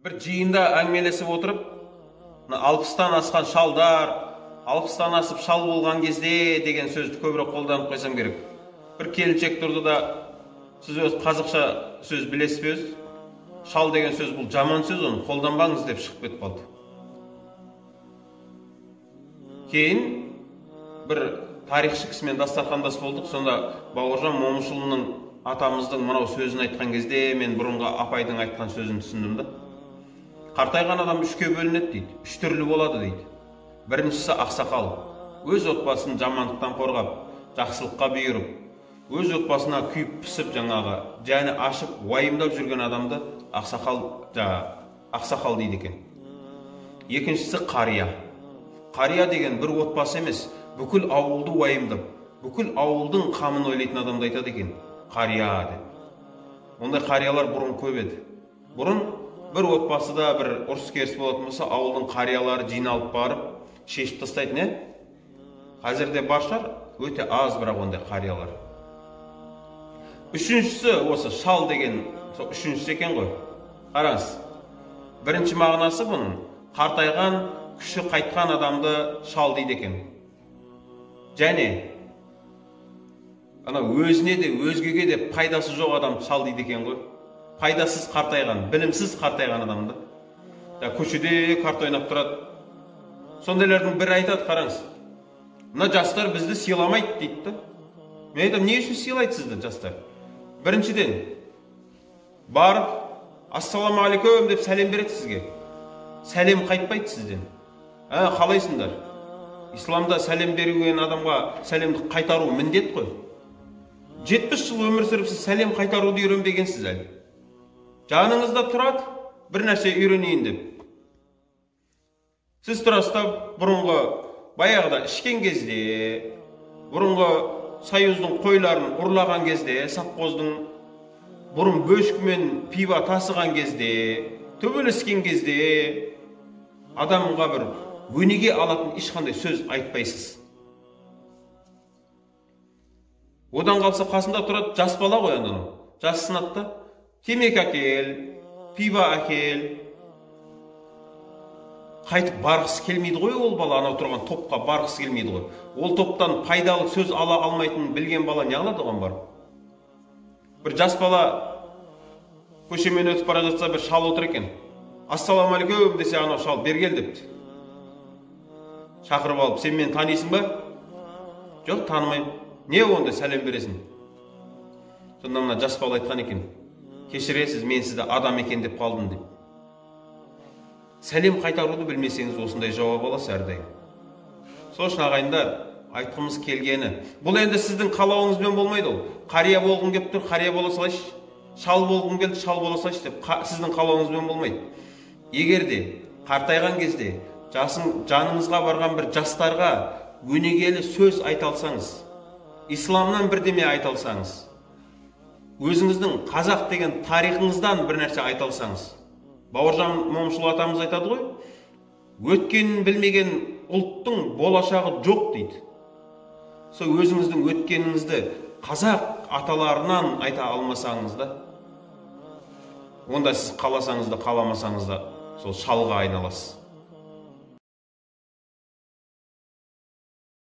Бір жиында әңгімелесіп отырып, 60-тан асқан шалдар, 60-тан асып шал болған кезде деген сөзді көбірек қолданып қойсам керек. Бір келіншек тұрды да, сіз өз қазақша сөз білесіз бе өзі? Шал деген сөз бұл жаман сөз, оны қолданбаңыз деп шығып кетіп қалды. Кейін бір тарихшы кісімен дастархандас болдық. Сонда Бауыржан Момышұлының атамыздың мынау сөзін айтқан кезде мен бұрынғы апайдың айтқан сөзін түсіндім да. Қартайған адам үшке бөлінеді дейді, үш түрлі болады дейді. Біріншісі ақсақал, өз отбасын жамандықтан қорғап, жақсылыққа бұйырып, өз отбасына күйіп пісіп жаңағы жаны ашып уайымдап жүрген адамды ақсақал, ақсақал дейді екен. Екіншісі қария. Қария деген бір отбасы емес, бүкіл ауылды уайымдап, бүкіл ауылдың қамын ойлайтын адамды айтады екен, қария деп. Ондай қариялар бұрын көп еді. Бұрын бір отбасыда бір ұрыс-керіс болатын болса, ауылдың қариялары жиналып барып шешіп тастайтын, е? Қазір де бар шығар, өте аз бірақ ондай қариялар. Үшіншісі осы шал деген, сол үшіншісі екен ғой. Қараңыз. Бірінші мағынасы бұның қартайған, күші қайтқан адамды шал дейді екен. Және ана өзіне де өзгеге де пайдасы жоқ адам шал дейді екен ғой. Пайдасыз қартайған, білімсіз қартайған адамды. Көшеде карта ойнап тұрады. Сондайлардың бірі айтады, қараңыз. Мына жастар бізді сыйламайды дейді да. Мен айтамын, не үшін сыйлайды сізді жастар? Біріншіден, барып ассалаумағалейкум деп сәлем береді сізге. Сәлем қайтпайды сізден. Қалайсыңдар? Исламда сәлем берген адамға сәлемді қайтару міндет қой. 70 жыл өмір сүріп сіз сәлем қайтаруды үйренбегенсіз әлі. Жаныңызда тұрады, бір нәрсе үйренейін деп. Сіз тұрасыз да бұрынғы баяғыда ішкен кезде, бұрынғы союздың қойларын ұрлаған кезде, совхоздың бұрын бөшкімен пиво тасыған кезде, төбелескен кезде адамға бір өнеге алатын ешқандай сөз айтпайсыз. Одан қалса қасында тұрады жас бала ғой анау. Жас сынады да, темекі әкел, пиво әкел. Қайтып барғысы келмейді ғой ол бала, анау тұрған топқа барғысы келмейді ғой. Ол топтан пайдалы сөз ала алмайтынын білген бала не қылады оған барып? Бір жас бала көшемен өтіп бара жатса, бір шал отыр екен. Ассалаумағалейкум десе, анау шал бері кел депті. Шақырып алып, сен мені танисың ба? Жоқ, танымаймын. Не онда сәлем бересің? Сонда мына жас бала айтқан екен, кешіресіз, мен сізді адам екен деп қалдым деп. Сәлем қайтаруды білмесеңіз, осындай жауап аласыз әрдайым. Сол үшін ағайындар, айтқымыз келгені, бұл енді сіздің қалауыңызбен болмайды ол. Қария болғым келіп тұр, қария бола салайыншы, шал болғым келді, шал бола салайыншы деп сіздің қалауыңызбен болмайды. Егер де қартайған кезде жаныңызға барған бір жастарға өнегелі сөз айта алсаңыз, исламнан бірдеме айта алсаңыз, өзіңіздің қазақ деген тарихыңыздан бір нәрсе айта алсаңыз, Бауыржан Момышұлы атамыз айтады ғой, өткенін білмеген ұлттың болашағы жоқ дейді. Сол өзіңіздің өткеніңізді қазақ аталарынан айта алмасаңыз да, онда сіз қаласаңыз да қаламасаңыз да сол шалға айналасыз.